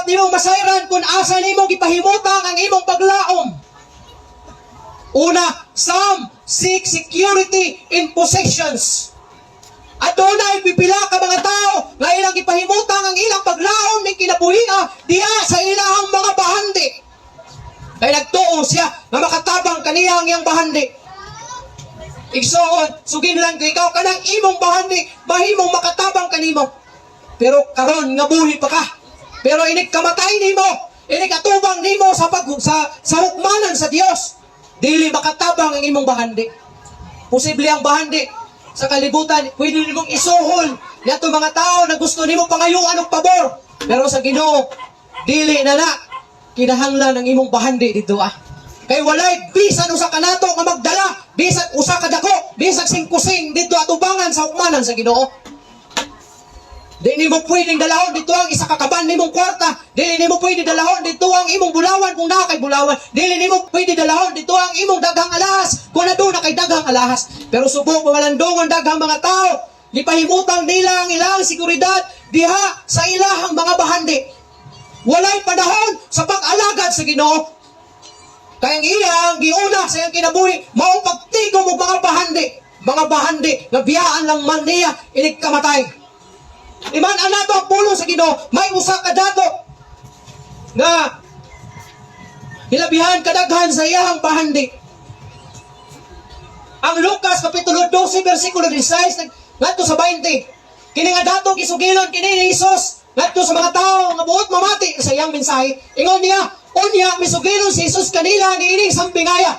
Dapat nimo masayran kung asa nimo gipahimutang ang imong paglaom. Una, some seek security in possessions. Adunay pipila ka mga tao nga ilang gipahimutang ang ilang paglaom ning kinabuhia diha sa ilahang mga bahandi. Kay nagtuo siya nga makatabang kaniya ang iyang bahandi. Igsoon, suginlan ko ikaw, kanang imong bahandi mahimong makatabang kanimo. Pero karon nga buhi pa ka. Pero inig kamatay nimo, inig atubang nimo sa pag sa hukmanan sa Dios, dili makatabang ang imong bahandi. Posible ang bahandi sa kalibutan, pwede nimong isuhol niadto mga tao na gusto nimo pangayuan og pabor. Pero sa Ginoo, dili na na kinahanglan ang imong bahandi dito ah. Kay walay bisan usa ka nato nga magdala, bisan usa ka dako, bisan singkusing dito atubangan sa hukmanan sa Ginoo. Di nimo pwedeng dalahon dito ang isa ka kaban nimong kwarta. Dili nimo pwede dalahon dito ang imong bulawan kung naa kay bulawan. Dili nimo pwede dalahon dito ang imong daghang alahas kung aduna kay daghang alahas. Pero subo pamalandungon daghang mga tao, gipahimutang nila ang ilang seguridad diha sa ilahang mga bahandi. Walay panahon sa pag-alagad sa Ginoo. Kaya ang iya ang giuna sa iyang kinabuhi, mao pagtigom og mga bahandi. Mga bahandi nga biyaan lang man niya inig kamatay. Iman nato ang pulong sa Ginoo, may usa ka dato nga hilabihan kadaghan sa iyahang bahandi. Ang Lucas kapitulo 12 bersikulo 16 ngadto sa 20. Kini nga dato gisugilon kini ni Jesus ngadto sa mga tao nga buot mamati sa iyang mensahe. Ingon niya, unya misugilon si Jesus kanila niining sambingaya.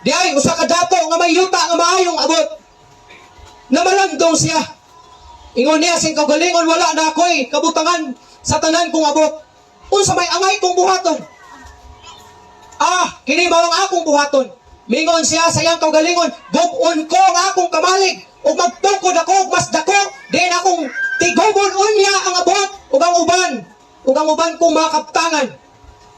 Di ay usa ka dato nga may yuta nga maayong abot. Namalandong siya. Ingon niya sing kaugalingon, "Wala na ako'y kabutangan sa tanan kong abot. Unsa may angay kong buhaton? Ah, kini mao ang akong buhaton." Mingon siya sa iyang kaugalingon, "Gub-on ko ang akong kamalig ug magtukod ako og mas dako, diin akong tigumon unya ang abot ug ang uban kong mga kaptangan.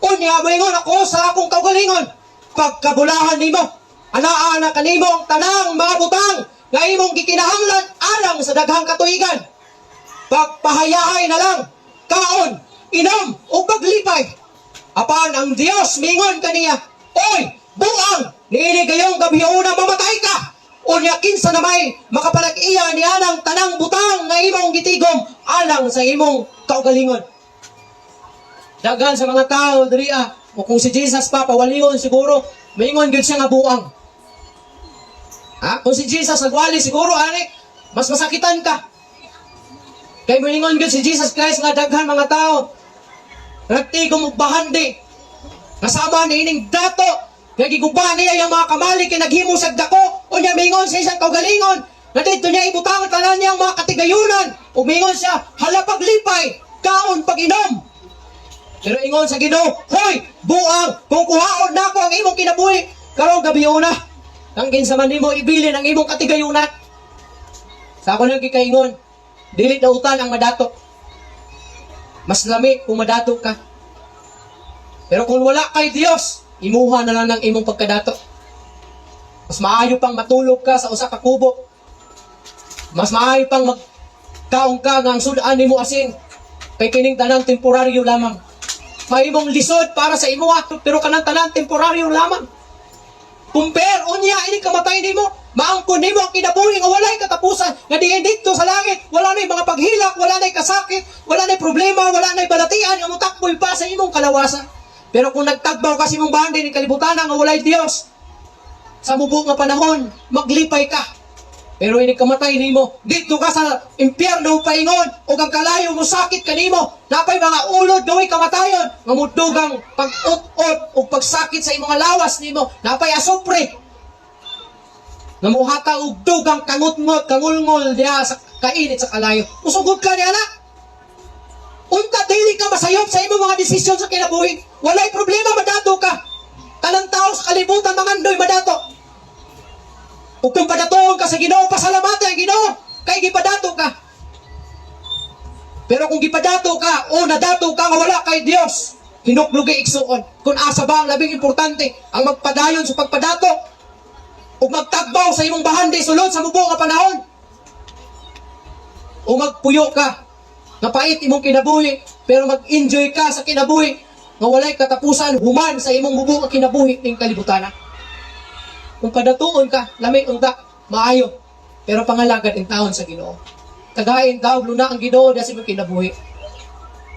Unya moingon ako sa akong kaugalingon, pagkabulahan nimo, anaa na kanimo ang tanang mga butang nga imong gikinahanglan alang sa daghang katuigan. Pagpahayahay na lang, kaon, inom, ug paglipay." Apan ang Dios mingon kaniya, "Oy, buang, niini gayong gabhiona mamatay ka. Unya kinsa na may makapanag-iya ni anang tanang butang nga imong gitigom alang sa imong kaugalingon?" Daghan sa mga tao diri ah, o kung si Jesus pa pawalingon siguro, maingon gyud siya nga buang. Ha? Kung si Jesus nagwali siguro ani, mas masakitan ka. Kay moingon gyud si Jesus Christ nga daghan mga tao nagtigom og bahandi. Kasama ni ining dato nga giguba niya yung mga kamali kay naghimo sa dako, unya mingon sa isang kaugalingon nga didto niya ibutang ang tanan niyang mga katigayunan ug mingon siya, "Hala, paglipay, kaon, pag-inom." Pero ingon sa Ginoo, "Hoy, buang, kung kuhaon nako ang imong kinabuhi karong gabiuna, kang kinsa man nimo ibilin ang imong katigayunan?" Sa ako lang gikaingon, dili dautan ang madato. Mas lami kung madato ka. Pero kung wala kay Dios, imuha na lang ng imong pagkadato. Mas maayo pang matulog ka sa usa ka kubo. Mas maayo pang magkaon ka nga ang sudan nimo asin. Kay kining tanan temporaryo lamang. Mahimong lisod para sa imuha, pero kanang tanan temporaryo lamang. Compare unya ini kamatay nimo, maangkon nimo ang kinabuhi nga walay katapusan, nga diin didto sa langit, wala na'y mga paghilak, wala na'y kasakit, wala na'y problema, wala na'y balatian nga motakboy pa sa imong kalawasan. Pero kung nagtagbaw ka sa imong bahandi ni kalibutan nga walay Dios, sa mubo nga panahon, maglipay ka. Pero ini kamatay nimo, didto ka sa impyerno paingon, ug ang kalayo mo sakit kanimo, napay mga ulod gaway kamatayon, nga mudugang pag-ut-ut ug pagsakit sa imong lawas nimo, napay asupre, nga muhatag og dugang kangut-ngot, kangulngol diha sa kainit sa kalayo. Musugot ka niya na. Unta dili ka masayop sa imong mga desisyon sa kinabuhi. Walay problema madato ka. Tanang tao sa kalibutan mangandoy madato. Ug kung padatoon ka sa Ginoo, pasalamati ang Ginoo kay gipadato ka. Pero kung gipadato ka o nadato ka nga wala kay Dios, hinuklugi, igsuon. Kung asa ba ang labing importante, ang magpadayon sa pagpadato ug magtagbaw sa imong bahandi sulod sa mubo nga panahon, o magpuyo ka Nga pait imong kinabuhi, pero mag-enjoy ka sa kinabuhi nga walay katapusan human sa imong mubo nga kinabuhi ning kalibutan. Kung padatuon ka, lami unta, maayo. Pero pangalagad intawon sa Ginoo. Tagain ka og luna ang Ginoo diha sa imong kinabuhi.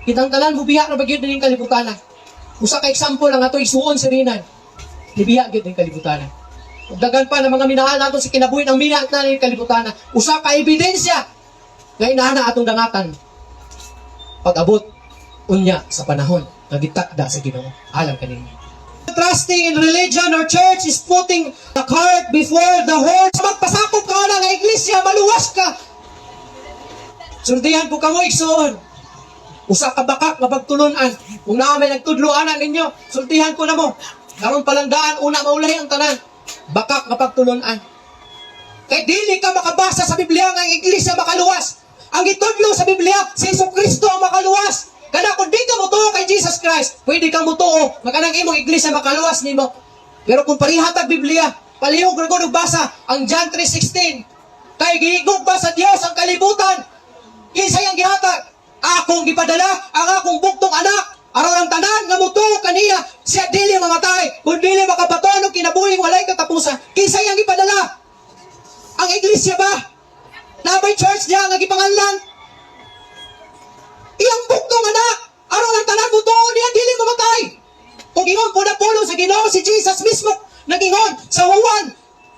Kitang tanan mubiya ra ba gyud ning kalibutan? Usa ka example ang ato igsuon si Rinan. Nibiya gyud ning kalibutan. Ug daghan pa ng mga minahal nato sa kinabuhi ng mina na ning kalibutan. Usa ka ebidensya nga inana atong dangatan pag-abot unya sa panahon nga gitakda sa Ginoo alang kaninyo. Trusting in religion or church is putting the cart before the horse. Magpasakop ka na nga iglesia, maluwas ka. Sultihan ko kamo, igsuon. Usa ka bakak nga pagtulunan. Kung naa may nagtudloanan ninyo, sultihan ko na mo. Karon palang daan, una maulahi ang tanan. Bakak nga pagtulunan. Kay dili ka makabasa sa Biblia nga ang iglesia makaluwas. Ang gitudlo sa Biblia, si Jesu Kristo ang makaluwas. Kana kung di ka motuo kay Jesus Christ, pwede kang motuo nga kanang imong iglesia makaluwas nimo. Pero kung parihatag Biblia, palihog ra gud og basa ang John 3:16. Kay gihigugma sa Dios ang kalibutan. Kinsay ang gihatag? Akong gipadala ang akong bugtong anak aron ang tanan nga motuo kaniya siya dili mamatay kun dili makabaton og kinabuhing walay katapusan. Kinsay ang gipadala? Ang iglesia ba? Naa bay church diya nga gipanganlan? Iyang bugtong anak aron ang tanan motuo niya dili mamatay. Ug ingon po na pulong sa Ginoo, si Jesus mismo nagingon sa Juan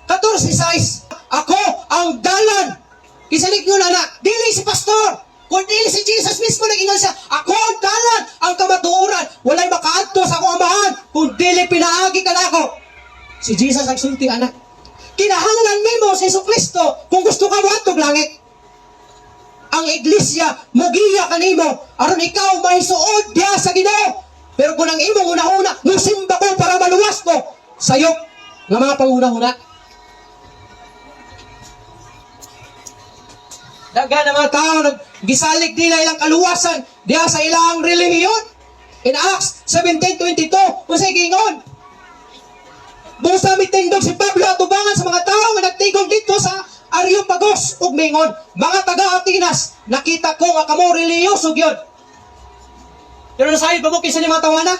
14:6, "Ako ang dalan." Kisalig nyo na na, dili si pastor, kundi si Jesus mismo, nagingon siya, "Ako ang dalan, ang kamatuoran, walay makaadto sa akong Amahan kung dili pinaagi kanako." Si Jesus ang sulti ana. Kinahanglan nimo si Jesu Kristo kung gusto ka moadtog langit. Ang iglesia mugiya kanimo aron ikaw mahisuod diha sa Ginoo. Pero kung ang imong hunahuna, musimba ko para maluwas ko, sayop nga mga panghuna-huna. Daghan ang mga tao naggisalig nila ilang kaluwasan diha sa ilang relihiyon. In Acts 17:22, unsay giingon? Busa mitindog si Pablo atubangan sa mga tao nga nagtigom didto sa Areopagos ug mingon, "Mga taga Atenas, nakita ko nga kamo relihiyoso gyud." Pero nasayod ba mo kinsa ni mga tawana?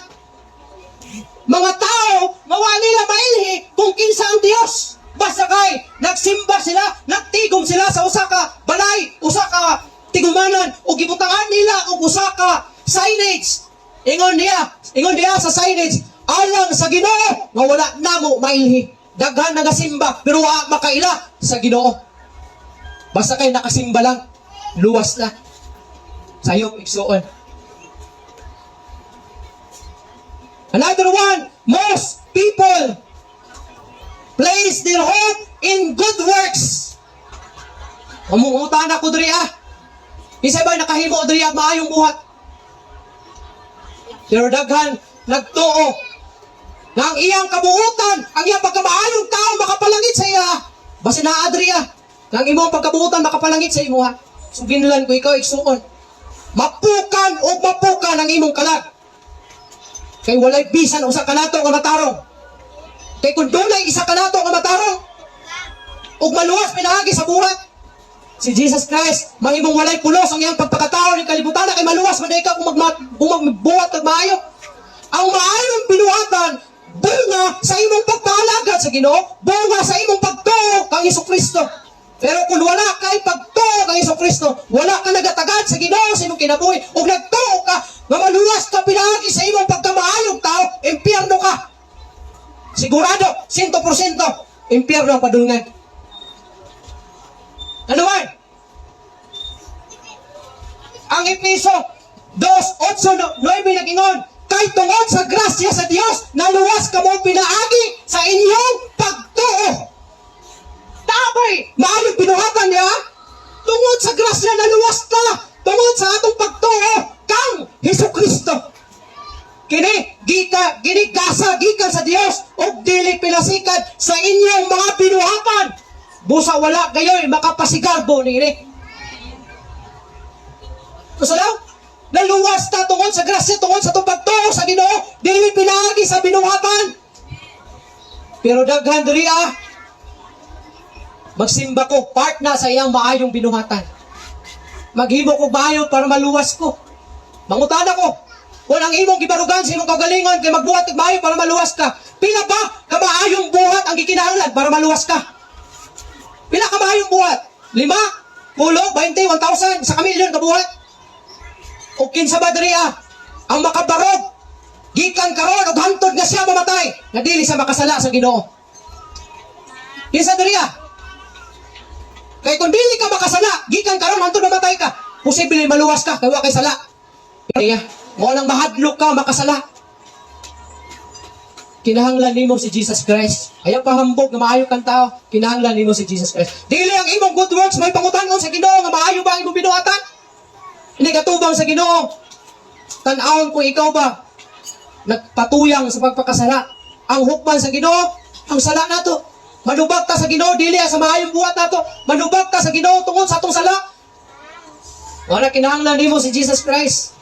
Mga tao nga wa nila mailhi kung kinsa ang Dios. Basta kay nagsimba sila, nagtigom sila sa usa ka balay, usa ka tigumanan ug gibutangan nila og usa ka signage. Ingon niya sa signage, "Alang sa Ginoo nga wala namo mailhi." Daghan nagasimba pero wa makaila sa Ginoo. Basta kay nakasimba lang, luwas na. Sayop, igsuon. Another one, most people place their hope in good works. Umungutan ako diri ah. Isa ba nakahimo diri ang maayong buhat? Pero daghan nagtuo nga ang iyang kabuutan, ang iyang pagkamaayong tao makapalangit sa iya. Basta naa diri ah, nga ang imong pagkabuutan makapalangit sa imuha. Suginlan ko ikaw, igsuon. Mapukan o mapukan ang imong kalag. Kay walay bisan usa kanato nga matarong. Kay kung dunay isa kanato nga matarong ug maluwas pinaagi sa buhat, si Jesus Christ mahimong walay pulos ang iyang pagpakatao ning kalibutan kay maluwas man ikaw kung magbuhat kag maayo. Ang maayong binuhatan bunga sa imong pagpaalagad sa Ginoo, bunga sa imong pagtuo kang Hesus Kristo. Pero kung wala kay pagtuo kang Hesus Kristo, wala ka nagatagad sa Ginoo sa imong kinabuhi ug nagtuo ka nga maluwas ka pinaagi sa imong pagkamaayong tao, impyerno ka. Sigurado, 100%, impyerno ang padulngan. Ano man? Ang Epeso 2:8-9 nagingon, "Kay tungod sa grasya sa Dios, naluwas kamo pinaagi sa inyong pagtuo." Tabay, maayong binuhatan niya. Tungod sa grasya naluwas ka. Tungod sa atong pagtuo kang Hesus Kristo. Kini gika gini gasa gikan sa Dios ug dili pinasikad sa inyong mga binuhatan. Busa wala gayoy makapasigarbo niini. Gusto daw? Naluwas ta tungod sa grasya, tungod sa atong pagtuo sa Ginoo, dili pinaagi sa binuhatan. Pero daghan diri ah, magsimba ko, part na sa iyang maayong binuhatan. Maghimo ko maayo para maluwas ko. Mangutana ko, kung ang imong gibarugan sa imong kaugalingon kay magbuhat og maayo para maluwas ka, pila ba ka maayong buhat ang gikinahanglan para maluwas ka? Pila ka maayong buhat? 5, 10, 20, 1,000, sa kamilyon ka buhat? O kinsa ba diri ang makabarog gikan karon og hangtod nga siya mamatay nga dili siya makasala sa Ginoo? Kinsa diri ah? Kay kung dili ka makasala gikan karon hangtod mamatay ka, posible maluwas ka kay wa kay sala. Kaya mo nang mahadlok ka makasala. Kinahanglan nimo si Jesus Christ. Ayaw pahambog nga maayo kang tao, kinahanglan nimo si Jesus Christ. Dili ang imong good works may pangutan-on sa Ginoo nga maayo ba ang imong binuhatan. Hindi katubang sa Ginoo. Tan-awon kung ikaw ba nagpatuyang sa pagpakasala. Ang hukman sa Ginoo, ang sala nato. Manubag ta sa Ginoo dili sa maayong buhat nato. Manubag ta sa Ginoo tungod sa atong sala. Wala, kinahanglan nimo si Jesus Christ.